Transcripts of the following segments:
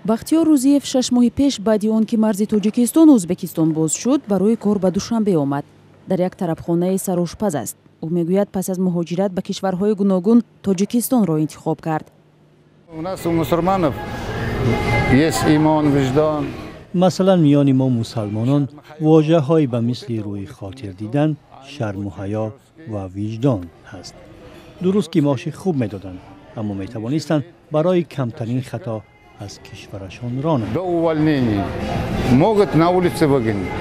Бахтиёр Рӯзиев 6 моҳи пеш, баъди он ки марзи Тоҷикистону Ӯзбекистон боз шуд, барои кор ба Душанбе омад. Дар як тарабхонаи сарошпаз аст. Ӯ мегӯяд, пас аз муҳоҷират ба кишварҳои гуногун Тоҷикистонро интихоб кард. У нас, у мусульманов, есть имон, виҷдон. Масалан, миёни мо мусалмонон вожаҳое ба мисли рӯи хотир дидан, шарму ҳаё ва виҷдон ҳаст. Дуруст ки маоши хуб медоданд, аммо метавонистанд барои камтарин хато аз кишварашон ронанд. До увольнения могут на улице выгонить.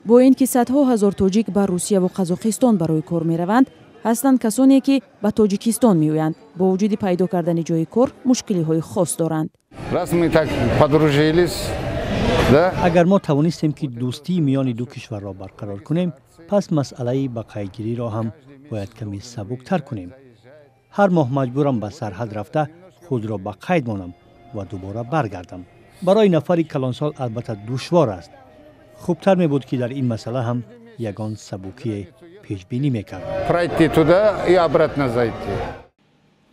Бо ин ки садҳо ҳазор тоҷик ба Русияву Қазоқистон барои кор мераванд, ҳастанд касоне, ки ба Тоҷикистон меоянд, бо вуҷуди пайдо кардани ҷои кор мушкилиҳои хос доранд. Раз мы так подружились, да. Агар мо тавонистем, ки дӯстии миёни ду кишварро барқарор кунем, пас масъалаи ба қайдгириро ҳам бояд каме сабуктар кунем. Ҳар моҳ маҷбурам ба сарҳад рафта, худро ба қайд монам ва дубора баргардам. Барои нафари калонсол албатта душвор аст. Хубтар мебуд, ки дар ин масъала ҳам ягон сабукие пешбинӣ мекард. Пройти туда и обратно зайти.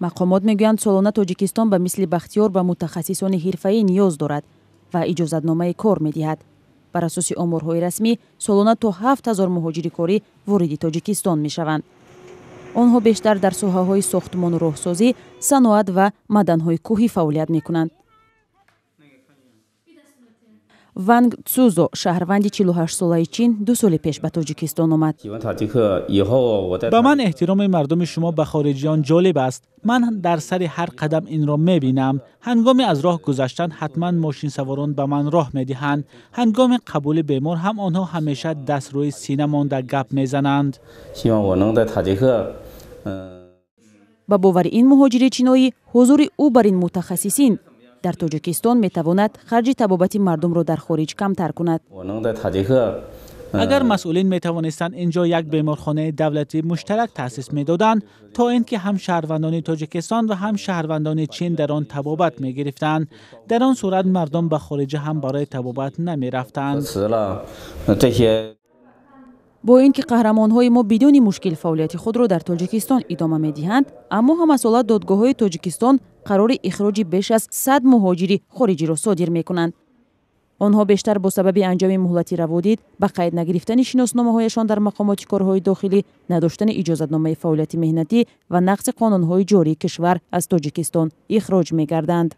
Мақомот мегӯянд, солона Тоҷикистон ба мисли Бахтиёр ба мутахассисони ҳирфаӣ ниёз дорад ва иҷозатномаи кор медиҳад. Бар асоси оморҳои расмӣ, солона то 7000 муҳоҷири корӣ вориди Тоҷикистон мешаванд. Онҳо бештар дар соҳаҳои сохтмону роҳсозӣ, саноат ва маъданҳои кӯҳӣ фаъолият мекунанд. Ванг Цузо, шаҳрванди 48-солаи Чин, 2 соли пеш ба Тоҷикистон омад. Ба ман эҳтироми мардуми шумо ба хориҷиён ҷолиб аст. Ман дар сари ҳар қадам инро мебинам. Ҳангоми аз роҳ гузаштан ҳатман мошинсаворон ба ман роҳ медиҳанд. Ҳангоми қабули бемор ҳам онҳо ҳамеша даст рӯи сина монда гап мезананд. Ба бовари ин муҳоҷири чиноӣ, ҳузури ӯ бар ин мутахассисин дар Тоҷикистон метавонад харҷи табобати мардумро дар хориҷ камтар кунад. Агар масъулин метавонистанд, ин ҷо як беморхонаи давлатии муштарак таъсис медоданд, то ин ки ҳам шаҳрвандони Тоҷикистон ва ҳам шаҳрвандони Чин дар он табобат мегирифтанд. Дар он сурат мардум ба хориҷа ҳам барои табобат намерафтанд. Бо ин ки қаҳрамонҳои мо бидуни мушкил фаъолияти худро дар Тоҷикистон идома медиҳанд, аммо ҳамасола додгоҳҳои Тоҷикистон қарори ихроҷи беш аз 100 муҳоҷири хориҷиро содир мекунанд. Онҳо бештар бо сабаби анҷоми муҳлати раводид, ба қайд нагирифтани шиносномаҳояшон дар мақомоти корҳои дохилӣ, надоштани иҷозатномаи фаъолияти меҳнатӣ ва нақзи қонунҳои ҷории кишвар аз Тоҷикистон ихроҷ мегарданд.